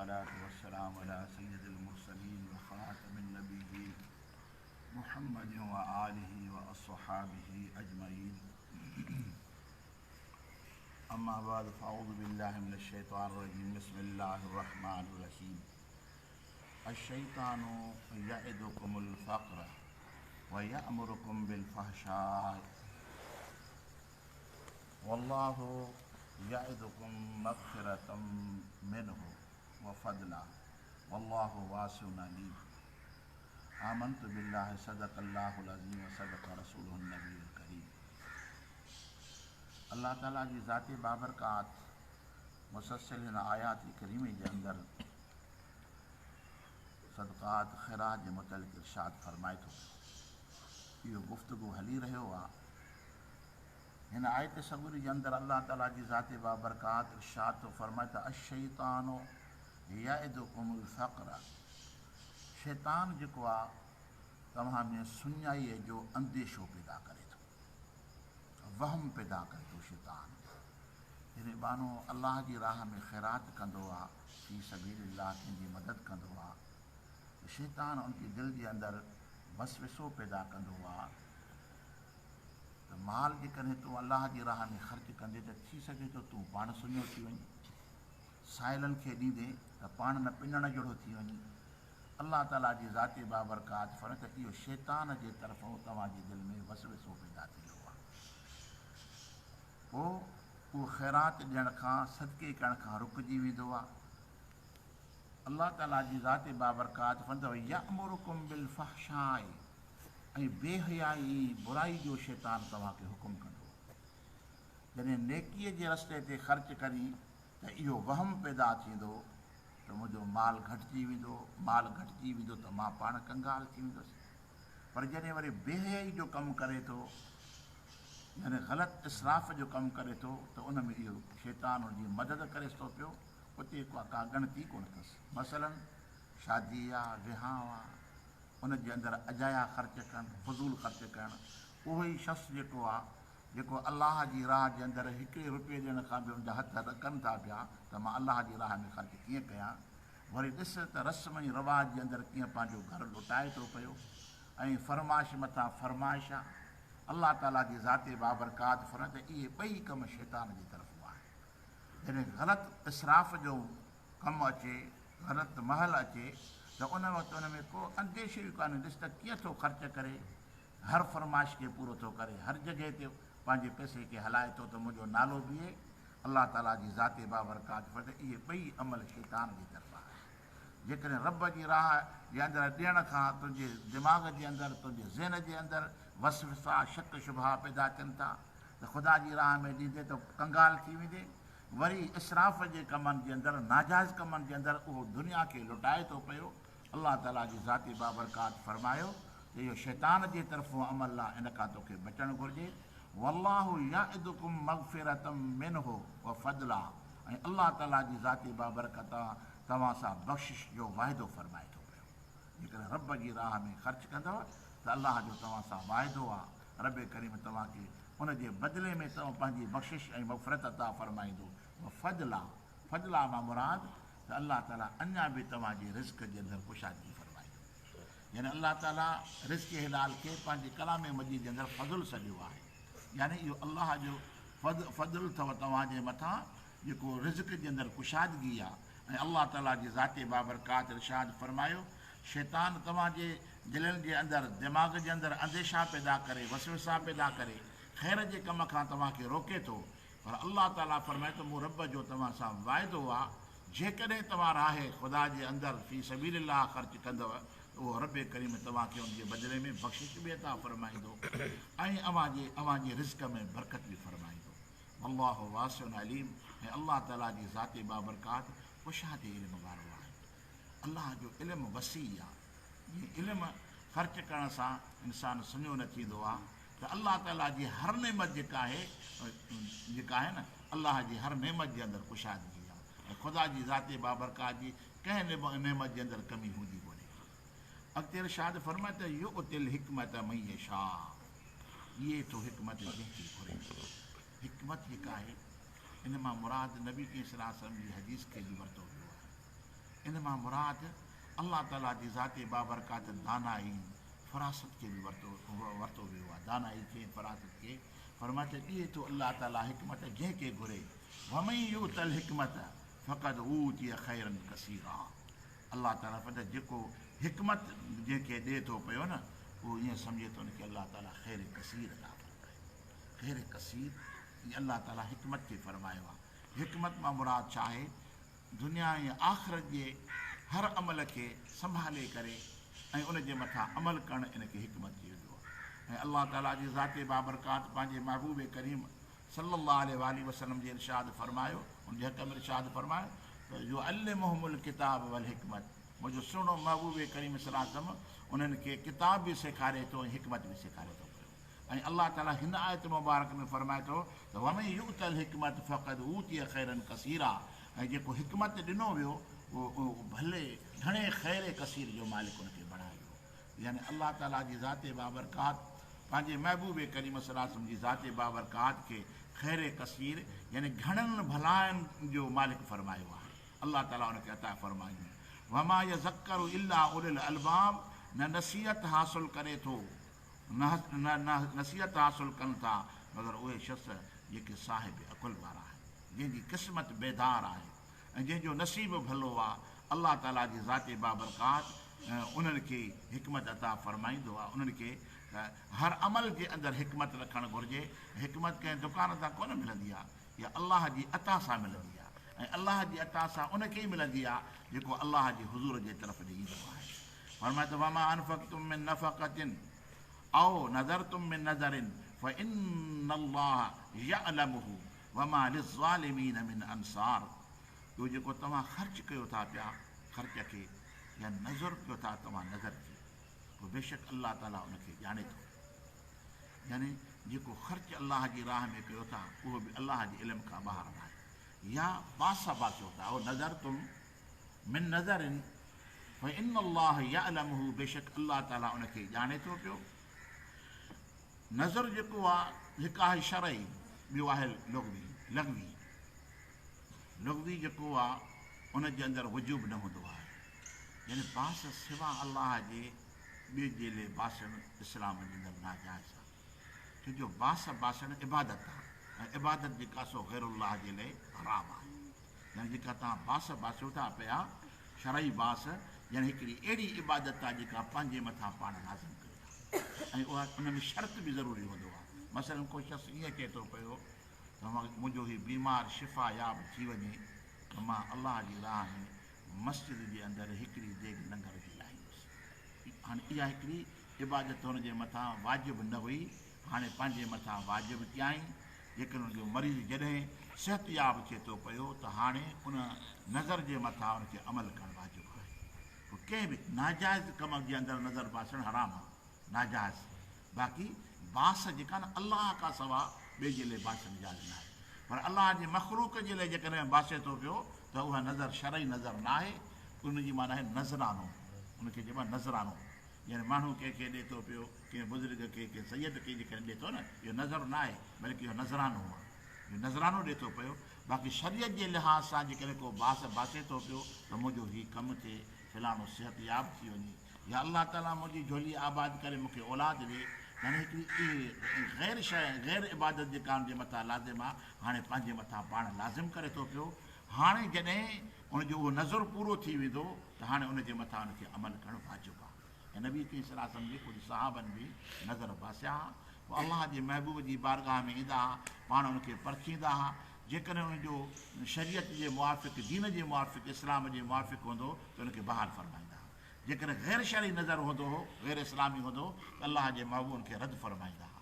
والصلاة والسلام على سيد المرسلين وخاتم النبيين محمد وآله وأصحابه أجمعين. أما بعد، فأعوذ بالله من الشيطان الرجيم. بسم الله الرحمن الرحيم. الشيطان يعدكم الفقر ويأمركم بالفحشاء والله يعدكم مغفرة منه وفضلا والله واسع عليم. آمنت بالله. صدق الله العظيم وصدق رسوله النبي الڪريم. الله تعاليٰ جي ذات بابرڪات مسلسل هن آيات ڪريمي جي اندر صدقات خيرات جي متعلق ارشاد فرمائي ٿو. اهو گفتگو هلي رهيو آهي. هن آيت سڳوري جي اندر الله تعاليٰ جي ذات بابرڪات ارشاد ٿو فرمائي ته الشيطان يعدڪم الفقر، شيطان جيڪو آهي توهان ۾ سڃائيء جو انديشو پيدا ڪري ٿو، وهم پيدا ڪري ٿو. شيطان جڏهن ٻانهو الله جي راهه ۾ خيرات ڪندو آهي، في سبيل الله ڪنهن جي مدد ڪندو آهي، ته شيطان ان جي دل جي اندر وسوسو پيدا ڪندو آهي ته مال جيڪڏهن تون الله جي راهه ۾ خرچ ڪندين ته ٿي سگهي ٿو تون پاڻ سڃو ٿي وڃين، سائلن کي ڏيندين ته پاڻ نه پنڻ جهڙو ٿي وڃين. الله تعاليٰ جي ذات بابرڪات فرمائي ته اهو شيطان جي طرفون توهان جي دل ۾ وسوسو پيدا ٿيندو آهي، پوء اهو خيرات ڏيڻ کان، صدقي ڪرڻ کان رڪجي ويندو آهي. الله تعاليٰ جي ذات بابرڪات فرمائي ته يأمرڪم بالفحشاء، ۽ بي حيائي ۽ برائي جو شيطان توهان کي حڪم ڪندو. جڏهن نيڪيء جي رستي تي خرچ ڪرين ته اهو وهم پيدا ٿيندو ته منهنجو مال گهٽجي ويندو، مال گهٽجي ويندو ته مان پاڻ ڪنگال ٿي ويندس. پر جڏهن وري بي حيائي جو ڪم ڪري ٿو، يعني غلط اسراف جو ڪم ڪري ٿو، ته ان ۾ اهو شيطان ان جي مدد ڪريس ٿو پيو، اتي ڪا ڳڻتي ڪونه اٿس. مثلاً شادي آ، وهانء آ، ان جي اندر اجايا خرچ ڪرڻ، فضول خرچ ڪرڻ. اهو ئي شخص جيڪو آ، جيڪو الله جي راهه جي اندر هڪڙي رپئي ڏيڻ کان به ان جا هٿ ڏڪن ٿا پيا ته مان الله جي راهه ۾ خرچ ڪيئن ڪيان، وري ڏس ته رسم ۽ رواج جي اندر ڪيئن پنهنجو گهر لٽائي ٿو پيو ۽ فرمائش مٿان فرمائش آ. الله تعاليٰ جي ذات بابرڪات فرمائي ته اهي ٻئي ڪم شيطان جي طرفون آهن. جڏهن غلط اسراف جو ڪم اچي، غلط مهل اچي ته ان وقت ان ۾ ڪو انديشو ئي ڪانهي، ڏس ته ڪيئن ٿو خرچ ڪري، هر فرمائش کي پورو ٿو ڪري، هر جڳهه تي پنهنجي پئسي کي هلائي ٿو ته منهنجو نالو بيهي. الله تعاليٰ جي ذات بابرڪات فرمائي ته اهي ٻئي عمل شيطان جي طرفان آهن. جيڪڏهن رب جي راهه جي اندر ڏيڻ کان تنهنجي دماغ جي اندر، تنهنجي ذهن جي اندر وسوسا، شڪ شبها پيدا ٿين ٿا ته خدا جي راهه ۾ ڏيندين ته ڪنگال ٿي ويندين. وري اسراف جي ڪمن جي اندر، ناجائز ڪمن جي اندر اهو دنيا کي لٽائي ٿو پيو. الله تعاليٰ جي ذات بابرڪات فرمايو ته اهو شيطان جي طرفون عمل آ، ان کان توکي بچڻ گهرجي. والله يعدڪم مغفرة منه وفضلا، ۽ الله تعاليٰ جي ذات بابرڪت توهان سان بخشش جو واعدو فرمائي ٿو پيو. جيڪڏهن رب جي راهه ۾ خرچ ڪندؤ ته الله جو توهان سان واعدو آ، رب ڪريم توهان کي ان جي بدلي ۾ پنهنجي بخشش ۽ مغفرت عطا فرمائيندو. وفضلا، فضلا مان مراد ته الله تعاليٰ اڃا به توهان جي رزق جي اندر ڪشادگي فرمائيندو. يعني الله تعاليٰ رزق حلال کي پنهنجي ڪلام مجيد جي اندر فضل سڏيو آهي. يعني اهو الله جو فضل اٿو توهان جي مٿان جيڪو رزق جي اندر ڪشادگي آهي. ۽ الله تعاليٰ جي ذات بابرڪات ارشاد فرمايو، شيطان توهان جي دلين جي اندر، دماغ جي اندر انديشا پيدا ڪري، وسوسا پيدا ڪري، خير جي ڪم کان توهان کي روڪي ٿو، پر الله تعاليٰ فرمائي ٿو، مون رب جو توهان سان وعدو آ، جيڪڏهن توهان راهه خدا جي اندر في سبيل الله خرچ ڪندؤ ته اهو رب ڪريم توهان کي ان جي بدلي ۾ بخشش به عطا فرمائيندو ۽ اوهان جي اوهان جي رزق ۾ برڪت به فرمائيندو. والله واسع عليم، ۽ الله تعاليٰ جي ذات بابرڪات ڪشادي علم وارو آهي. الله جو علم وسيع آ. جيئن علم خرچ ڪرڻ سان انسان سڃو نه ٿيندو آ ته الله تعاليٰ جي هر نعمت جيڪا آهي جيڪا آهي نه الله جي هر نعمت جي اندر ڪشادگي آ ۽ خدا جي ذات بابرڪات جي ڪنهن نعمت جي اندر ڪمي هوندي ڪونهي. اڳتي ارشاد فرمائي ته يؤتي الحڪمة من يشاء، ڏئي ٿو حڪمت جنهن کي گهري. حڪمت جيڪا آهي ان مان مراد نبي ڪريم صلي الله عليه وسلم جي حديث کي به ورتو ويو آهي. ان مان مراد الله تعاليٰ جي ذات بابرڪات دانائي فراست کي به ورتو ورتو ويو آهي، دانائي کي ۽ فراست کي، فرمائي ته ڏئي ٿو الله تعاليٰ حڪمت جنهن کي گهري، ومن يؤت الحڪمة فقد اوتي خيرا ڪثيرا الله تعاليٰ فرمائي ته جيڪو حڪمت جنهن کي ڏئي ٿو پيو نه اهو ائين سمجهي ته ان کي الله تعاليٰ خير ڪثير عطا فرمائي. خير ڪثير هي الله تعاليٰ حڪمت کي فرمايو آهي. حڪمت مان مراد ڇا آهي؟ دنيا ۽ آخرت جي هر عمل کي سنڀالي ڪري ۽ ان جي مٿان عمل ڪرڻ ان کي حڪمت چيو ويو آهي ۽ الله تعاليٰ جي ذات بابرڪات پنهنجي محبوب ڪريم صلّي الله عليه واٰله وسلّم جي ارشاد فرمايو ان جي حق ۾ ارشاد فرمايو ته يعلمهم الڪتاب والحڪمت منهنجو سهڻو محبوب ڪريم صلّي الله عليه وسلّم انهن کي ڪتاب به سيکاري ٿو ۽ حڪمت به سيکاري ٿو پيو. ۽ الله تعالي هن آيت مبارڪ ۾ فرمائي ٿو ته ومن يؤت الحڪمة فقد اوتي خيرا ڪثيرا ۽ جيڪو حڪمت ڏنو ويو اهو ڀلي گهڻي خير ڪثير جو مالڪ ان کي بڻايو ويو يعني الله تعالي جي ذات بابرڪات پنهنجي محبوب ڪريم صلي الله عليه وسلم جي ذات بابرڪات کي خير ڪثير يعني گهڻن ڀلاين جو مالڪ فرمايو آهي الله تعالي ان کي عطا فرمايون وما يذڪر الا اولو الالباب نه نصيحت حاصل ڪري ٿو نه نصيحت حاصل ڪن ٿا مگر اهي شخص جيڪي صاحب عقل وارا آهن، جنهن جي قسمت بيدار آهي ۽ جنهن جو نصيب ڀلو آ، الله تعاليٰ جي ذات بابرڪات انهن کي حڪمت عطا فرمائيندو آ، انهن کي هر عمل جي اندر حڪمت رکڻ گهرجي، حڪمت ڪنهن دڪان تان ڪونه ملندي آ، اها الله جي عطا سان ملندي آ ۽ الله جي عطا سان ان کي ئي ملندي آ جيڪو الله جي حضور جي طرف ڏي ايندو آهي. فرمايو ته وما انفقتم من نفقة او نذرتم من نذر فان الله يعلمه وما للظالمين من انصار اهو جيڪو توهان خرچ ڪيو ٿا پيا خرچ کي يا نذر ڪيو ٿا توهان نذر کي پوء بيشڪ الله تعالي ان کي ڄاڻي ٿو يعني جيڪو خرچ الله جي راهه ۾ ڪيو ٿا اهو به الله جي علم کان ٻاهر ناهي يا باس باسيو ٿا او نذرتم من نذر فان الله يعلمه بيشڪ الله تعالي ان کي ڄاڻي ٿو پيو. نذر جيڪو آ هڪ آهي شرعي ٻيو آهي لغوي، لغوي. لغوي جيڪو آ ان جي اندر وجوب نه هوندو آهي. يعني باس سوا الله جي ٻئي جي لئي باسڻ اسلام جي اندر ناجائز آ. ڇو جو باس باسڻ عبادت آ ۽ عبادت جيڪا سو غير الله جي لئي حرام آهي. يعني جيڪا توهان باس باسيو ٿا پيا، شرعي باس، يعني هڪڙي اهڙي عبادت آهي جيڪا پنهنجي مٿان پاڻ لازم ڪئي آهي ۽ اها ان ۾ شرط به ضروري هوندو آهي. مثلاً ڪو شخص ائين چئي ٿو پيو ته منهنجو هي بيمار شفا ياب ٿي وڃي ته مان الله جي راهه ۾ مسجد جي اندر هڪڙي ديڳ لنگر جي لاهيندس. هاڻي اها هڪڙي عبادت هن جي مٿان واجب نه هئي، هاڻي پنهنجي مٿان واجب ڪيائين. جيڪڏهن ان جو مريض جڏهن صحتياب ٿئي ٿو پيو ته هاڻي ان نذر جي مٿان ان کي عمل ڪرڻ واجب آهي. پوء ڪنهن به ناجائز ڪم جي اندر نذر باسڻ حرام آهي، ناجائز. باقي باس جيڪا نه الله کان سوا ٻئي جي لئي باسڻ جائز ناهي. پر الله جي مخلوق جي لئي جيڪڏهن باسي ٿو پيو ته اها نذر شرعي نذر ناهي، ان جي معنيٰ آهي نذرانو، ان کي چئبو آهي نذرانو. يعني ماڻهو ڪنهن کي ڏئي ٿو پيو، ڪنهن بزرگ کي، ڪنهن سيد کي جيڪڏهن ڏئي ٿو نه، اهو نذر نه آهي، بلڪ اهو نذرانو آهي. اهو نذرانو ڏئي ٿو پيو. باقي شريعت جي لحاظ سان جيڪڏهن ڪو باس باسي ٿو پيو ته منهنجو هي ڪم ٿئي، فلاڻو صحتياب ٿي وڃي يا الله تعاليٰ منهنجي جهولي آباد ڪري مون کي اولاد ڏي، يعني هڪڙي اهي غير شيء، غير عبادت جيڪا ان جي مٿان لازم آهي، هاڻي پنهنجي مٿان پاڻ لازم ڪري ٿو پيو. هاڻي جڏهن ان جو اهو نذر پورو ٿي ويندو ته هاڻي ان جي مٿان ان کي عمل ڪرڻ واجب آهي ۽ نبي ڪريم صلي الله عليه وسلم جي ڪجهه صحابن به نذر باسيا ها پوء الله جي محبوب جي بارگاهه ۾ ايندا ها پاڻ ان کي پرکيندا ها جيڪڏهن ان جو شريعت جي موافق دين جي موافق اسلام جي موافق هوندو ته ان کي بحال فرمائيندا ها جيڪڏهن غير شرعي نذر هوندو هو غير اسلامي هوندو هو ته الله جي محبوب ان کي رد فرمائيندا ها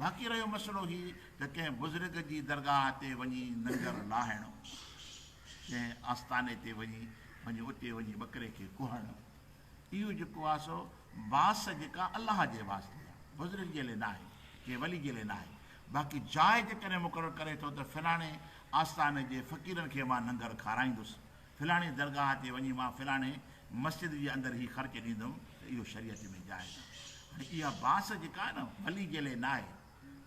باقي رهيو مسئلو هي ته ڪنهن بزرگ جي درگاهه تي وڃي ننگر لاهڻ، ڪنهن آستاني تي وڃي وڃي اتي وڃي ٻڪري کي ڪهڻ، اهو جيڪو آهي سو باس جيڪا الله جي واسطي آهي، بزرگ جي لئه ناهي، ڪنهن ولي جي لئه ناهي. باقي جاء جيڪڏهن مقرر ڪري ٿو ته فلاڻي آستاني جي فقيرن کي مان ننگر کارائيندس، فلاڻي درگاهه تي وڃي مان فلاڻي مسجد جي اندر هي خرچ ڏيندم ته اهو شريعت ۾ جائز آهي. هاڻي اها باس جيڪا آهي نه ولي جي لئه ناهي.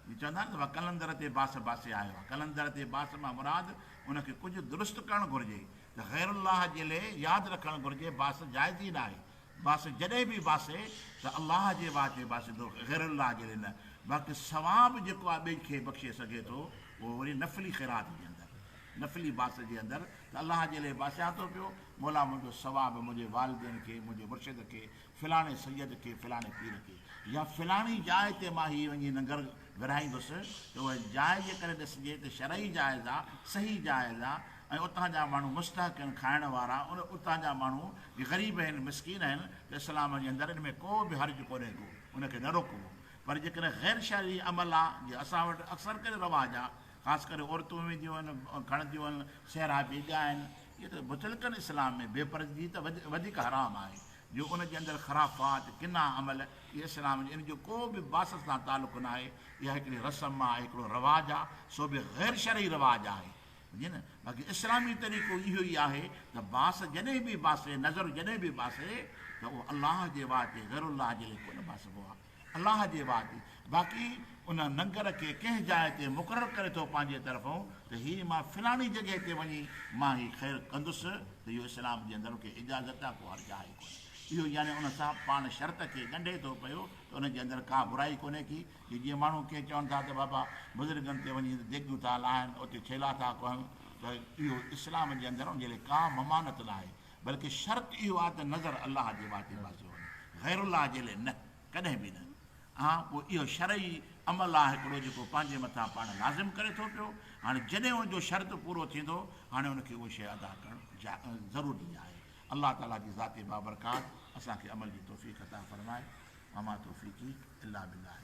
جيئن چوندا آهن ته قلندر تي باس باسي آيو آهي. قلندر تي باس مان مراد ان کي ڪجهه درست ڪرڻ گهرجي. ته غير الله جي لئه ياد رکڻ گهرجي باس جائز ئي ناهي. باس جڏهن به باسي ته الله جي واسطي باسيندو غير الله جي لئه نه. باقي ثواب جيڪو آهي ٻئي کي بخشي سگهي ٿو اهو وري نفلي خيرات جي اندر نفلي باس جي اندر ته الله جي لئه باسيان ٿو پيو مولا منهنجو ثواب منهنجي والدين کي منهنجي مرشد کي فلاڻي سيد کي فلاڻي پير کي يا فلاڻي جاء تي مان هي وڃي ننگر ورهائيندس ته اها جاء جيڪڏهن ڏسجي ته شرعي جائز آ صحيح جائز آ ۽ اتان جا ماڻهو مستحق آهن کائڻ وارا ان اتان جا ماڻهو جي غريب آهن مسڪين آهن ته اسلام جي اندر ان ۾ ڪو به حرج ڪونهي ڪو ان کي نه روڪبو پر جيڪڏهن غير شرعي عمل آ جي اسان وٽ اڪثر ڪري رواج آ خاص ڪري عورتون وينديون آهن کڻنديون آهن سهرا به ڳائن اهي ته مطلقاً اسلام ۾ بي پردگي ته وڌيڪ حرام آهي جو ان جي اندر خرافات، ڪنا عمل، اهي اسلام جي ان جو ڪو به باس سان تعلق ناهي، اها هڪڙي رسم آهي، هڪڙو رواج آهي، سو به غير شرعي رواج آهي، سمجهين نه؟ باقي اسلامي طريقو اهو ئي آهي ته باس جڏهن به باسي، نظر جڏهن به باسي ته اهو الله جي واسطي غير الله جي لاء ڪونه باسبو آهي. الله جي وعدي باقي ان ننگر کي ڪنهن جاء تي مقرر ڪري ٿو پنهنجي طرفئون ته هي مان فلاڻي جڳهه تي وڃي مان هي خير ڪندس ته اهو اسلام جي اندر ان کي اجازت آ ڪو حرج آهي ڪونه اهو يعني ان سان پاڻ شرط کي ڳنڍي ٿو پيو ته ان جي اندر ڪا برائي ڪونهي ڪي جو جيئن ماڻهو ڪي چون ٿا ته بابا بزرگن تي وڃي ديڳيون ٿا لاهن اتي ڇيلا ٿا ڪهن ته اهو اسلام جي اندر ان جي لاء ڪا ممانعت ناهي بلڪه شرط اهو آ ته نظر الله جي واسطي باسيو وڃي غير الله جي لاء نه. ڪڏهن به نه. ها پوء اهو شرعي عمل آهي هڪڙو جيڪو پنهنجي مٿان پاڻ لازم ڪري ٿو پيو. هاڻي جڏهن ان جو شرط پورو ٿيندو هاڻي ان کي اهو شيء ادا ڪرڻ ضروري آهي. الله تعالي جي ذات بابرڪات اسان کي عمل جي توفيق عطا فرمائي. وما توفيقي الا بالله.